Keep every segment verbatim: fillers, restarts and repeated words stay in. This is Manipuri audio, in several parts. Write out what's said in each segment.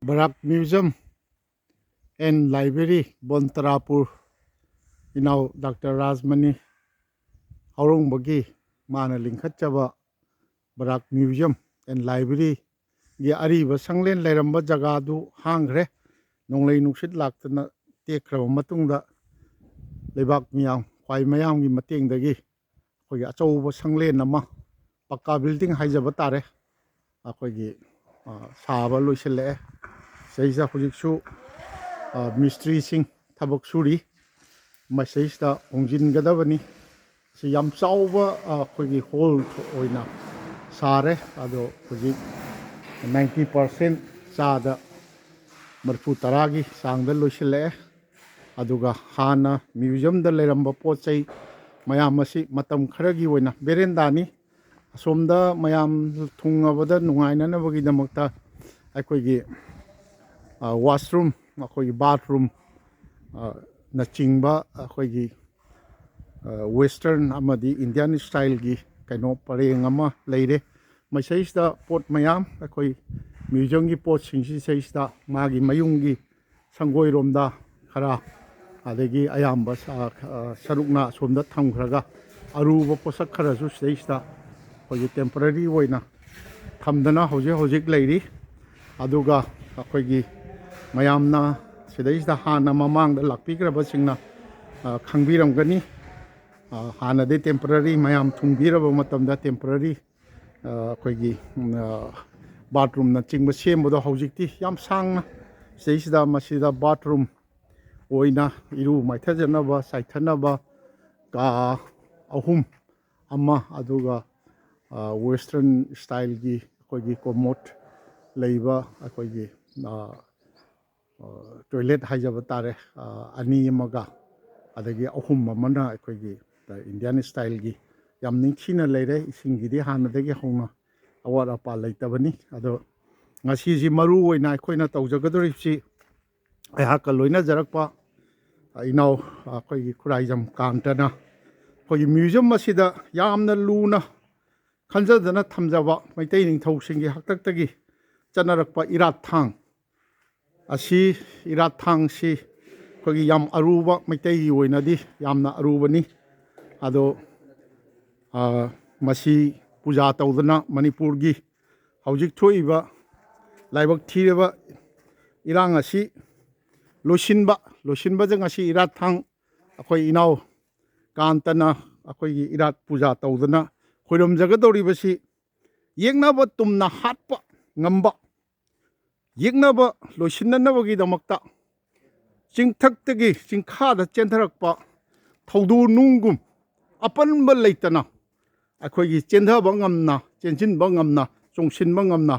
ꯕꯔꯥꯛ Museum and Library, ꯕꯣꯟꯇꯔꯥꯄꯨꯔ, ꯏꯅꯥꯎ ꯗꯥꯛꯇꯔ ꯔꯥꯖꯃꯅꯤ ꯍꯥꯎꯔꯣꯡꯕꯒꯤ ꯃꯥꯅ ꯂꯤꯡꯈꯠꯆꯕ ꯕꯔꯥꯛ Museum and Library ꯒꯤ ꯑꯔꯤꯕ ꯁꯪꯂꯦꯟ ꯂꯩꯔꯝꯕ ꯖꯒꯥꯗꯨ ꯍꯥꯡꯈ꯭ꯔꯦ꯫ ꯅꯣꯡꯂꯩ ꯅꯨꯡꯁꯤꯠ ꯂꯥꯛꯇꯅ ꯇꯦꯛꯈ꯭ꯔꯕ ꯃꯇꯨꯡꯗ ꯂꯩꯕꯥꯛ ꯃꯤꯌꯥꯝ, ꯈ꯭ꯋꯥꯏ ꯃꯌꯥꯝꯒꯤ ꯃꯇꯦꯡꯗꯒꯤ ꯑꯩꯈꯣꯏꯒꯤ ꯑꯆꯧꯕ ꯁꯪꯂꯦꯟ ꯑꯃ, ꯄꯛꯀꯥ building ꯍꯥꯏꯖꯕ ꯇꯥꯔꯦ, ꯑꯩꯈꯣꯏꯒꯤ, ꯑ, ꯁꯥꯕ ꯂꯣꯏꯁꯤꯜꯂꯛꯑꯦ꯫ ꯁꯤꯗꯩꯁꯤꯗ ꯍꯧꯖꯤꯛꯁꯨ, ꯑ, ꯃꯤꯁꯇ꯭ꯔꯤꯁꯤꯡ ꯊꯕꯛ ꯁꯨꯔꯤ꯫ ꯃꯁꯤꯗꯩꯁꯤꯗ ꯍꯣꯡꯖꯤꯟꯒꯗꯕꯅꯤ꯫ ꯁꯤ ꯌꯥꯝ ꯆꯥꯎꯕ, ꯑ, ꯑꯩꯈꯣꯏꯒꯤ hall ꯑꯣꯏꯅ ꯁꯥꯔꯦ꯫ ꯑꯗꯣ ꯍꯧꯖꯤꯛ ninety percent, ꯆꯥꯗ ꯃꯔꯤꯐꯨ ꯇꯔꯥꯒꯤ ꯆꯥꯡꯗ ꯂꯣꯏꯁꯤꯜꯂꯛꯑꯦ꯫ ꯑꯗꯨꯒ ꯍꯥꯟꯅ museum ꯗ ꯂꯩꯔꯝꯕ ꯄꯣꯠ ꯆꯩ ꯃꯌꯥꯝ ꯑꯁꯤ ꯃꯇꯝ ꯈꯔꯒꯤ ꯑꯣꯏꯅ veranda ꯅꯤ꯫ ꯑꯁꯣꯝꯗ ꯃꯌꯥꯝ ꯊꯨꯡꯉꯕꯗ ꯅꯨꯡꯉꯥꯏꯅꯅꯕꯒꯤꯗꯃꯛꯇ ꯑꯩꯈꯣꯏꯒꯤ, ꯑ, washroom, ꯑꯩꯈꯣꯏꯒꯤ bathroom, ꯑ, ꯅꯆꯤꯡꯕ ꯑꯩꯈꯣꯏꯒꯤ, ꯑ, western ꯑꯃꯗꯤ Indian style ꯒꯤ ꯀꯩꯅꯣ ꯄꯔꯦꯡ ꯑꯃ ꯂꯩꯔꯦ꯫ ꯃꯁꯤꯗꯩꯁꯤꯗ ꯄꯣꯠ ꯃꯌꯥꯝ, ꯑꯩꯈꯣꯏ museum ꯒꯤ ꯄꯣꯠꯁꯤꯡꯁꯤ ꯁꯤꯗꯩꯁꯤꯗ ꯃꯥꯒꯤ ꯃꯌꯨꯝꯒꯤ ꯁꯪꯒꯣꯏꯔꯣꯝꯗ ꯈꯔ, ꯑꯗꯒꯤ ꯑꯌꯥꯝꯕ ꯁ-, ꯑ, ꯁꯔꯨꯛꯅ ꯑꯁꯣꯝꯗ ꯊꯝꯈ꯭ꯔꯒ, ꯑꯔꯨꯕ ꯄꯣꯠꯁꯛ ꯈꯔꯁꯨ ꯁꯤꯗꯩꯁꯤꯗ ꯑꯩꯈꯣꯏꯒꯤ temporary ꯑꯣꯏꯅ ꯊꯝꯗꯅ ꯍꯧꯖꯤꯛ ꯍꯧꯖꯤꯛ ꯂꯩꯔꯤ꯫ ꯑꯗꯨꯒ ꯑꯩꯈꯣꯏꯒꯤ ꯃꯌꯥꯝꯅ ꯁꯤꯗꯩꯁꯤꯗ ꯍꯥꯟꯅ ꯃꯃꯥꯡꯗ ꯂꯥꯛꯄꯤꯈ꯭ꯔꯕꯁꯤꯡꯅ, ꯑ, ꯈꯪꯕꯤꯔꯝꯒꯅꯤ꯫ ꯑ, ꯍꯥꯟꯅꯗꯤ temporary ꯃꯌꯥꯝ ꯊꯨꯡꯕꯤꯔꯕ ꯃꯇꯝꯗ temporary, ꯑ, ꯑꯩꯈꯣꯏꯒꯤ, ꯎꯝ, ꯑ, bathroom ꯅꯆꯤꯡꯕ ꯁꯦꯝꯕꯗꯣ ꯍꯧꯖꯤꯛꯇꯤ ꯌꯥꯝ ꯁꯥꯡꯅ ꯁꯤꯗꯩꯁꯤꯗ ꯃꯁꯤꯗ bathroom ꯑꯣꯏꯅ ꯏꯔꯨ ꯃꯥꯏꯊꯖꯅꯕ, ꯆꯥꯏꯊꯅꯕ ꯀꯥ ꯑꯍꯨꯝ ꯑꯃ, ꯑꯗꯨꯒ, ꯑ, western style ꯒꯤ ꯑꯩꯈꯣꯏꯒꯤ commode ꯂꯩꯕ ꯑꯩꯈꯣꯏꯒꯤ, ꯑ, ꯑ, toilet ꯍꯥꯏꯖꯕ ꯇꯥꯔꯦ, ꯑ, ꯑꯅꯤ ꯑꯃꯒ, ꯑꯗꯒꯤ ꯑꯍꯨꯝ ꯑꯃꯅ ꯑꯩꯈꯣꯏꯒꯤ, ꯑ, Indian style ꯒꯤ꯫ ꯌꯥꯝ ꯅꯤꯡꯊꯤꯅ ꯂꯩꯔꯦ꯫ ꯏꯁꯤꯡꯒꯤꯗꯤ ꯍꯥꯟꯅꯗꯒꯤ ꯍꯧꯅ ꯑꯋꯥꯠ ꯑꯄꯥ ꯂꯩꯇꯕꯅꯤ꯫ ꯑꯗꯣ ꯉꯁꯤꯁꯤ ꯃꯔꯨ ꯑꯣꯏꯅ ꯑꯩꯈꯣꯏꯅ ꯇꯧꯖꯒꯗꯧꯔꯤꯕꯁꯤ, ꯑꯩꯍꯥꯛꯀ ꯂꯣꯏꯅꯖꯔꯛꯄ ꯏꯅꯥꯎ, ꯑꯩꯈꯣꯏꯒꯤ ꯈꯨꯔꯥꯏꯖꯝ ꯀꯥꯟꯇꯅ ꯑꯩꯈꯣꯏꯒꯤ museum ꯑꯁꯤꯗ ꯌꯥꯝꯅ ꯂꯨꯅ ꯈꯟꯖꯗꯅ ꯊꯝꯖꯕ ꯃꯩꯇꯩ ꯅꯤꯡꯊꯧꯁꯤꯡꯒꯤ ꯍꯥꯛꯇꯛꯇꯒꯤ ꯆꯠꯅꯔꯛꯄ ꯏꯔꯥꯠ ꯊꯥꯡ, ꯑꯁꯤ, ꯏꯔꯥꯠ ꯊꯥꯡꯁꯤ ꯑꯩꯈꯣꯏꯒꯤ ꯌꯥꯝ ꯑꯔꯨꯕ, ꯃꯩꯇꯩꯒꯤ ꯑꯣꯏꯅꯗꯤ ꯌꯥꯝꯅ ꯑꯔꯨꯕꯅꯤ꯫ ꯑꯗꯣ, ꯑ, ꯃꯁꯤ ꯄꯨꯖꯥ ꯇꯧꯗꯅ ꯃꯅꯤꯄꯨꯔꯒꯤ ꯍꯧꯖꯤꯛ ꯊꯣꯛꯏꯕ ꯂꯥꯏꯕꯛ ꯊꯤꯔꯕ ꯏꯔꯥꯡ ꯑꯁꯤ ꯂꯣꯏꯁꯤꯟꯕ, ꯂꯣꯏꯁꯤꯟꯕꯗ ꯉꯁꯤ ꯏꯔꯥꯠ ꯊꯥꯡ ꯑꯩꯈꯣꯏ ꯏꯅꯥꯎ ꯀꯥꯟꯇꯅ ꯑꯩꯈꯣꯏꯒꯤ ꯏꯔꯥꯠ ꯄꯨꯖꯥ ꯇꯧꯗꯅ ꯈꯣꯏꯔꯝꯖꯒꯗꯧꯔꯤꯕꯁꯤ, ꯌꯦꯛꯅꯕ ꯇꯨꯝꯅ ꯍꯥꯠꯄ ꯉꯝꯕ, ꯌꯦꯛꯅꯕ ꯂꯣꯏꯁꯤꯟꯅꯅꯕꯒꯤꯗꯃꯛꯇ ꯆꯤꯡꯊꯛꯇꯒꯤ ꯆꯤꯡꯈꯥꯗ ꯆꯦꯟꯊꯔꯛꯄ ꯊꯧꯗꯣꯛ ꯅꯨꯡꯒꯨꯝ ꯑꯄꯟꯕ ꯂꯩꯇꯅ ꯑꯩꯈꯣꯏꯒꯤ ꯆꯦꯟꯊꯕ ꯉꯝꯅ, ꯆꯦꯟꯁꯤꯟꯕ ꯉꯝꯅ, ꯆꯣꯡꯁꯤꯟꯕ ꯉꯝꯅ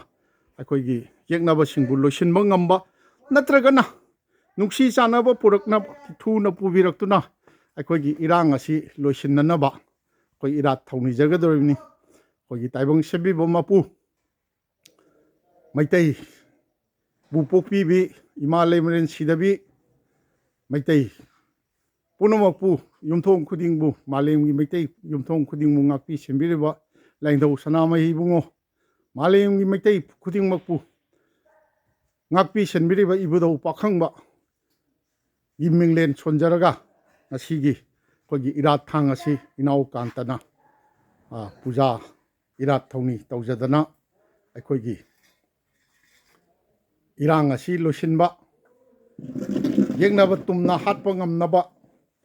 ꯑꯩꯈꯣꯏꯒꯤ ꯌꯦꯛꯅꯕꯁꯤꯡꯕꯨ ꯂꯣꯏꯁꯤꯟꯕ ꯉꯝꯕ, ꯅꯠꯇ꯭ꯔꯒꯅ ꯅꯨꯡꯁꯤ ꯆꯥꯟꯅꯕ ꯄꯨꯔꯛꯅꯕ ꯊꯨꯅ ꯄꯨꯕꯤꯔꯛꯇꯨꯅ ꯑꯩꯈꯣꯏꯒꯤ ꯏꯔꯥꯡ ꯑꯁꯤ ꯂꯣꯏꯁꯤꯟꯅꯅꯕ ꯑꯩꯈꯣꯏ ꯏꯔꯥꯠ ꯊꯧꯅꯤꯖꯒꯗꯧꯔꯤꯕꯅꯤ꯫ ꯑꯩꯈꯣꯏꯒꯤ ꯇꯥꯏꯕꯪ ꯁꯦꯝꯕꯤꯕ ꯃꯄꯨ, ꯃꯩꯇꯩꯕꯨ ꯄꯣꯛꯄꯤꯕꯤ ꯏꯃꯥ ꯂꯩꯃꯔꯦꯟ ꯁꯤꯗꯕꯤ, ꯃꯩꯇꯩ ꯄꯨꯝꯅꯃꯛꯄꯨ, ꯌꯨꯝꯊꯣꯡ ꯈꯨꯗꯤꯡꯕꯨ, ꯃꯥꯂꯦꯝꯒꯤ ꯃꯩꯇꯩ ꯌꯨꯝꯊꯣꯡ ꯈꯨꯗꯤꯡꯕꯨ ꯉꯥꯛꯄꯤ ꯁꯦꯟꯕꯤꯔꯤꯕ ꯂꯥꯏꯅꯤꯡꯊꯧ ꯁꯅꯥꯃꯍꯤ ꯏꯕꯨꯡꯉꯣ, ꯃꯥꯂꯦꯝꯒꯤ ꯃꯩꯇꯩ ꯈꯨꯗꯤꯡꯃꯛꯄꯨ ꯉꯥꯛꯄꯤ ꯁꯦꯟꯕꯤꯔꯤꯕ ꯏꯕꯨꯙꯧ ꯄꯥꯈꯪꯕ ꯒꯤ ꯃꯤꯡꯂꯦꯟ ꯁꯣꯟꯖꯔꯒ ꯉꯁꯤꯒꯤ ꯑꯩꯈꯣꯏꯒꯤ ꯏꯔꯥꯠ ꯊꯥꯡ ꯑꯁꯤ ꯏꯅꯥꯎ ꯀꯥꯟꯇꯅ, ꯑ, ꯄꯨꯖꯥ ꯏꯔꯥꯠ ꯊꯧꯅꯤ ꯇꯧꯖꯗꯅ ꯑꯩꯈꯣꯏꯒꯤ ꯏꯔꯥꯡ ꯑꯁꯤ ꯂꯣꯏꯁꯤꯟꯕ, ꯌꯦꯛꯅꯕ ꯇꯨꯝꯅ ꯍꯥꯠꯄ ꯉꯝꯅꯕ,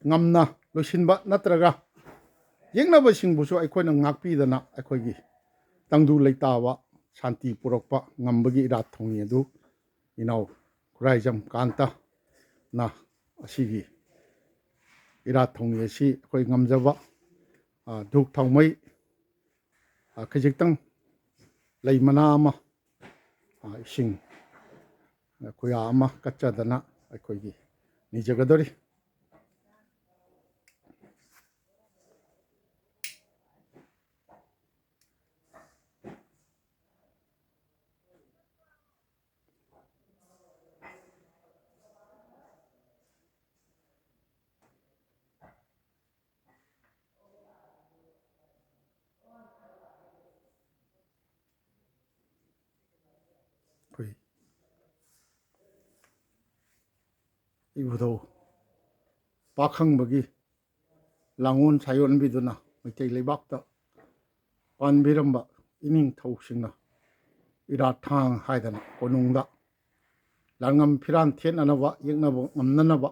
ꯉꯝꯅ ꯂꯣꯏꯁꯤꯟꯕ ꯅꯠꯇ꯭ꯔꯒ ꯌꯦꯛꯅꯕꯁꯤꯡꯕꯨꯁꯨ ꯑꯩꯈꯣꯏꯅ ꯉꯥꯛꯄꯤꯗꯅ ꯑꯩꯈꯣꯏꯒꯤ ꯇꯪꯗꯨ ꯂꯩꯇꯥꯕ ꯁꯥꯟꯇꯤ ꯄꯨꯔꯛꯄ ꯉꯝꯕꯒꯤ ꯏꯔꯥꯠ ꯊꯧꯅꯤ ꯑꯗꯨ ꯏꯅꯥꯎ ꯈꯨꯔꯥꯏꯖꯝ ꯀꯥꯟꯇꯅ ꯑꯁꯤꯒꯤ ꯏꯔꯥꯠ ꯊꯧꯅꯤ ꯑꯁꯤ ꯑꯩꯈꯣꯏ ꯉꯝꯖꯕ, ꯑ, ꯙꯨꯛ ꯊꯥꯎꯃꯩ, ꯑ, ꯈꯖꯤꯛꯇꯪ ꯂꯩ ꯃꯅꯥ ꯑꯃ, ꯑ, ꯏꯁꯤꯡ, ꯑ, ꯈꯨꯌꯥ ꯑꯃ ꯀꯠꯆꯗꯅ ꯑꯩꯈꯣꯏꯒꯤ ꯅꯤꯖꯒꯗꯧꯔꯤ꯫ ꯑꯩꯈꯣꯏ ꯏꯕꯨꯙꯧ ꯄꯥꯈꯪꯕꯒꯤ ꯂꯥꯡꯑꯣꯟ ꯁꯥꯏꯑꯣꯟꯕꯤꯗꯨꯅ ꯃꯩꯇꯩ ꯂꯩꯕꯥꯛꯇ ꯄꯥꯟꯕꯤꯔꯝꯕ ꯏꯅꯤꯡꯊꯧꯁꯤꯡꯅ ꯏꯔꯥꯠ ꯊꯥꯡ ꯍꯥꯏꯗꯅ ꯀꯣꯅꯨꯡꯗ ꯂꯥꯟꯉꯝ ꯐꯤꯔꯥꯟ ꯊꯦꯠꯅꯅꯕ, ꯌꯦꯛꯅꯕ ꯉꯝꯅꯅꯕ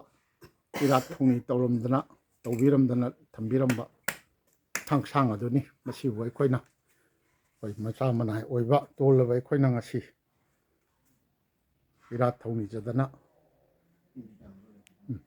ꯏꯔꯥꯠ ꯊꯧꯅꯤ ꯇꯧꯔꯝꯗꯅ, ꯇꯧꯕꯤꯔꯝꯗꯅ ꯊꯝꯕꯤꯔꯝꯕ ꯊꯥꯡꯁꯥꯡ ꯑꯗꯨꯅꯤ꯫ ꯃꯁꯤꯕꯨ ꯑꯩꯈꯣꯏꯅ, ꯑꯩꯈꯣꯏ ꯃꯆꯥ ꯃꯅꯥꯏ ꯑꯣꯏꯕ ꯇꯣꯜꯂꯕ ꯑꯩꯈꯣꯏꯅ ꯉꯁꯤ ꯏꯔꯥꯠ ꯊꯧꯅꯤꯖꯗꯅ, ꯎꯝ꯫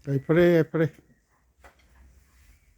ꯌꯥꯏꯐꯔꯦ, ꯌꯥꯏꯐꯔꯦ꯫